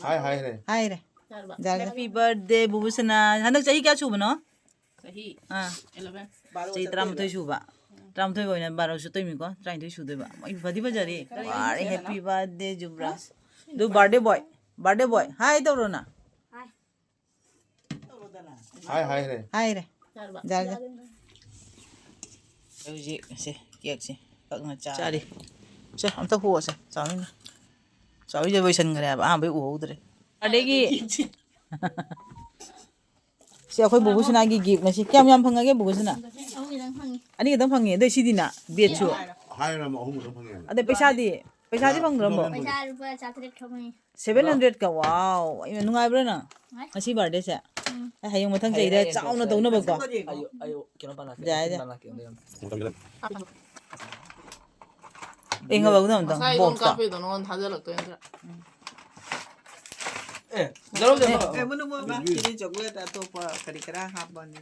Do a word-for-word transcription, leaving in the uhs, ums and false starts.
ꯍꯥꯏ ꯍꯥꯏꯔꯦ꯫ ꯍꯥꯏꯔꯦ꯫ ꯌꯥꯔꯦ꯫ Happy birthday ꯕꯨꯕꯨꯁꯅꯥ꯫ ꯍꯟꯗꯛ ꯆꯍꯤ ꯀꯌꯥ ꯁꯨꯕꯅꯣ? ꯆꯍꯤ ꯑꯥ꯫ Eleven꯫ ꯆꯍꯤ ꯇꯔꯥꯃꯥꯊꯣꯏ ꯁꯨꯕ꯫ ꯇꯔꯥꯃꯥꯊꯣꯏ ꯑꯣꯏꯅ ꯕꯥꯔꯣ ꯆꯠꯇꯣꯏꯃꯤꯀꯣ꯫ ꯇꯔꯥꯅꯤꯊꯣꯏ ꯁꯨꯗꯣꯏꯕ꯫ ꯃꯣꯏ ꯐꯗꯤ ꯐꯖꯔꯦ꯫ ꯋꯥꯔꯦ꯫ Happy birthday ꯖꯨꯕ꯭ꯔꯥꯖ꯫ ꯑꯗꯨ birthday boy꯫ Birthday boy꯫ Hi ꯇꯧꯔꯣꯅ꯫ ꯍꯥꯏ ꯍꯥꯏꯔꯦ꯫ ꯍꯥꯏꯔꯦ꯫ ꯌꯥꯔꯦ, ꯌꯥꯔꯦ꯫ ꯍꯧꯖꯤꯛ ꯁꯦ, cake ꯁꯦ ꯀꯛꯅ ꯆꯥꯔꯦ꯫ ꯆꯥꯔꯤ꯫ ꯁꯦ, ꯑꯝꯇ ꯍꯣꯁꯦ꯫ ꯆꯥꯎꯅ꯫ ꯆꯥꯎꯔꯤꯁꯦ ꯂꯣꯏꯁꯟꯈ꯭ꯔꯦ ꯍꯥꯏꯕ꯫ ꯑꯍꯥꯟꯕꯩ ꯎꯍꯧꯗ꯭ꯔꯦ꯫ ꯑꯗꯒꯤ ꯁꯤ ꯑꯩꯈꯣꯏ ꯕꯨꯕꯨꯁꯤꯅꯥꯒꯤ gift ꯅ ꯁꯤ꯫ ꯀꯌꯥꯝ ꯌꯥꯝ ꯐꯪꯉꯒꯦ ꯕꯨꯕꯨꯁꯤꯅꯥ? ꯑꯍꯨꯝ ꯈꯤꯇꯪ ꯐꯪꯉꯤ꯫ ꯑꯅꯤ ꯈꯛꯇꯪ ꯐꯪꯉꯦ꯫ ꯑꯗꯩ ꯁꯤꯗꯤꯅ batch ꯁꯨ꯫ ꯍꯥꯏꯔ ꯑꯃ ꯑꯍꯨꯝ ꯈꯛꯇꯪ ꯐꯪꯉꯦ ꯍꯥꯏꯕ꯫ ꯑꯗꯩ ꯄꯩꯁꯥꯗꯤ? ꯄꯩꯁꯥꯗꯤ ꯐꯪꯗ꯭ꯔꯕꯣ? ꯄꯩꯁꯥ ꯂꯨꯄꯥ ꯆꯥꯇ꯭ꯔꯦꯠ ꯈꯛ ꯐꯪꯉꯤ꯫ Seven hundred ꯀ꯫ Wow! ꯏꯃꯥ, ꯅꯨꯡꯉꯥꯏꯕ꯭ꯔꯥ ꯅꯪ? ꯅꯨꯡꯉꯥꯏ꯫ ꯉꯁꯤ birthday ꯁꯦ? ꯎꯝ꯫ ꯑꯩ ꯍꯌꯦꯡ ꯃꯊꯪ ꯆꯍꯤꯗ ꯍꯌꯦꯡ ꯆꯥꯎꯅ ꯇꯧꯅꯕꯀꯣ꯫ ꯑꯩ, ꯑꯩ ꯀꯩꯅꯣ ꯄꯥꯟꯂꯥꯛꯀꯦ꯫ ꯌꯥꯏ, ꯌꯥꯏ꯫ ꯄꯥꯟꯂꯥꯛꯀꯦ꯫ ꯏꯪꯉꯕ ꯑꯗꯨꯝ ꯑꯝꯇꯪ ꯉꯁꯥꯏ ꯏꯗꯣꯝ box ꯇ꯫ ꯀꯥꯞꯄꯤꯗꯣ ꯅꯉꯣꯟꯗ ꯊꯥꯖꯜꯂꯛꯇꯣꯏ ꯅꯠꯇ꯭ꯔꯥ? ꯑꯦ, ꯖꯔꯣ, ꯖꯔꯣ꯫ ꯑꯦ, ꯃꯅꯨꯡ ꯑꯣꯏꯕ꯫ ꯁꯤꯗꯤ chocolate ꯑꯇꯣꯞꯄ ꯀꯔꯤ ꯀꯔꯥ ꯍꯥꯞꯄꯅꯤ꯫